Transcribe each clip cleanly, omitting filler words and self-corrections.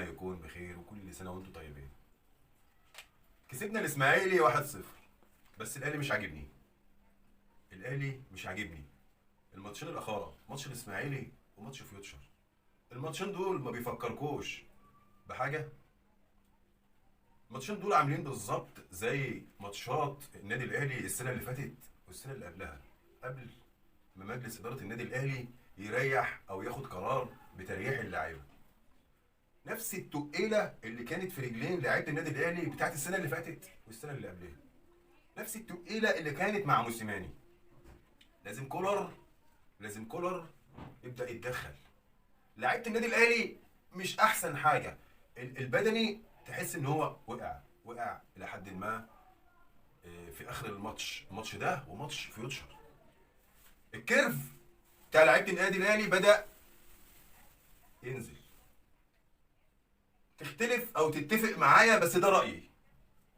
الجميع يكون بخير وكل سنة وانتم طيبين. كسبنا الاسماعيلي 1-0، بس الاهلي مش عاجبني. الاهلي مش عاجبني. الماتشين الاخاره، ماتش الاسماعيلي وماتش فيوتشر، الماتشين دول ما بيفكركوش بحاجة. الماتشين دول عاملين بالظبط زي ماتشات النادي الاهلي السنة اللي فاتت والسنة اللي قبلها، قبل ما مجلس ادارة النادي الاهلي يريح او ياخد قرار بتريح اللعيبة. نفس التقيله اللي كانت في رجلين لعيبة النادي الاهلي بتاعت السنة اللي فاتت والسنة اللي قبلها، نفس التقيله اللي كانت مع موسيماني. لازم كولر، لازم كولر يبدا يتدخل. لعيبة النادي الاهلي مش احسن حاجة، البدني تحس ان هو وقع الى حد ما في اخر الماتش ده وماتش فيوتشر. ال curve بتاع لعيبة النادي الاهلي بدا ينزل. تختلف او تتفق معايا، بس ده رايي،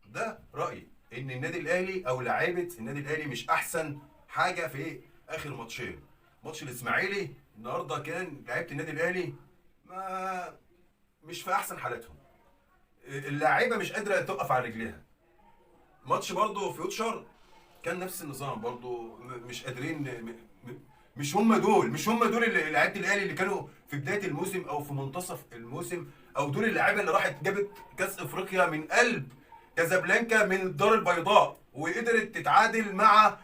ده رايي ان النادي الاهلي او لعيبة النادي الاهلي مش احسن حاجة في اخر ماتشين. ماتش الاسماعيلي النهارده كان لعيبة النادي الاهلي ما مش في احسن حالاتهم، اللاعيبه مش قادرة تقف على رجليها. ماتش برضه فيوتشر كان نفس النظام برضه، مش قادرين، مش هم دول، مش هم دول اللي لعيبة الاهلي اللي كانوا في بداية الموسم او في منتصف الموسم، او دول اللعيبة اللي راحت جابت كاس افريقيا من قلب كازابلانكا من الدار البيضاء وقدرت تتعادل مع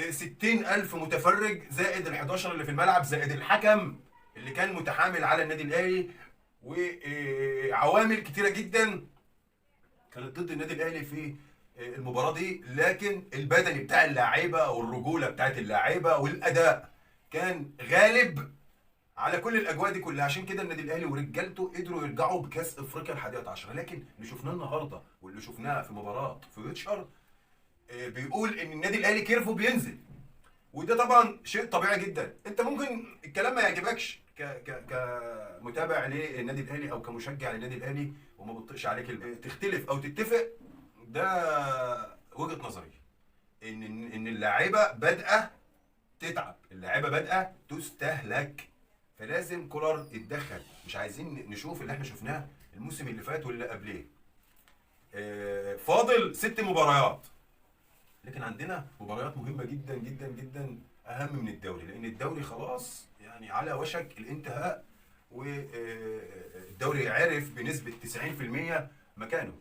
60,000 متفرج زائد ال 11 اللي في الملعب زائد الحكم اللي كان متحامل على النادي الاهلي، وعوامل كتيرة جدا كانت ضد النادي الاهلي في المباراة دي. لكن البدني بتاع اللاعيبه والرجوله بتاعت اللاعيبه والاداء كان غالب على كل الاجواء دي كلها. عشان كده النادي الاهلي ورجالته قدروا يرجعوا بكاس افريقيا 11. لكن اللي شفناه النهارده واللي شفناه في مباراة فيوتشر بيقول ان النادي الاهلي curve ه بينزل، وده طبعا شيء طبيعي جدا. انت ممكن الكلام ما يعجبكش كمتابع للنادي الاهلي او كمشجع للنادي الاهلي وما بطئش عليك، تختلف او تتفق، ده وجهه نظري. ان اللاعيبه بادئه تتعب، اللاعيبه بادئه تستهلك، فلازم كولر يتدخل. مش عايزين نشوف اللي احنا شفناه الموسم اللي فات واللي قبليه. فاضل 6 مباريات، لكن عندنا مباريات مهمة جدا جدا جدا اهم من الدوري، لان الدوري خلاص يعني على وشك الانتهاء، والدوري عرف بنسبة 90% مكانه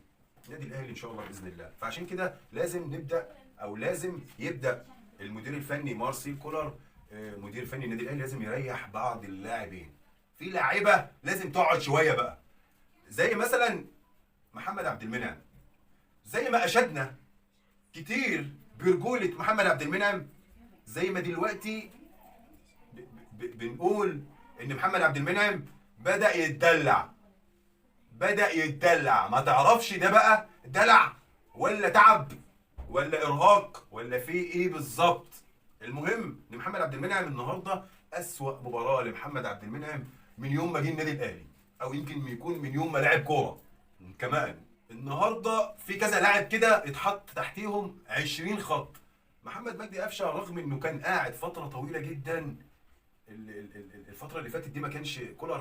النادي الاهلي ان شاء الله باذن الله. فعشان كده لازم نبدا، او لازم يبدا المدير الفني مارسيل كولر، مدير فني النادي الاهلي، لازم يريح بعض اللاعبين. في لاعيبه لازم تقعد شوية بقى، زي مثلا محمد عبد المنعم. زي ما اشدنا كتير برجوله محمد عبد المنعم، زي ما دلوقتي بنقول ان محمد عبد المنعم بدا يتدلع، بدا يتدلع. ما تعرفش ده بقى دلع ولا تعب ولا ارهاق ولا في ايه بالظبط. المهم ان محمد عبد المنعم النهارده اسوأ مباراة لمحمد عبد المنعم من يوم ما جه النادي الاهلي، او يمكن يكون من يوم ما لعب كورة كمان. النهارده في كذا لاعب كده اتحط تحتيهم 20 خط. محمد مجدي قفشه رغم انه كان قاعد فترة طويلة جدا الفترة اللي فاتت دي، ما كانش كولر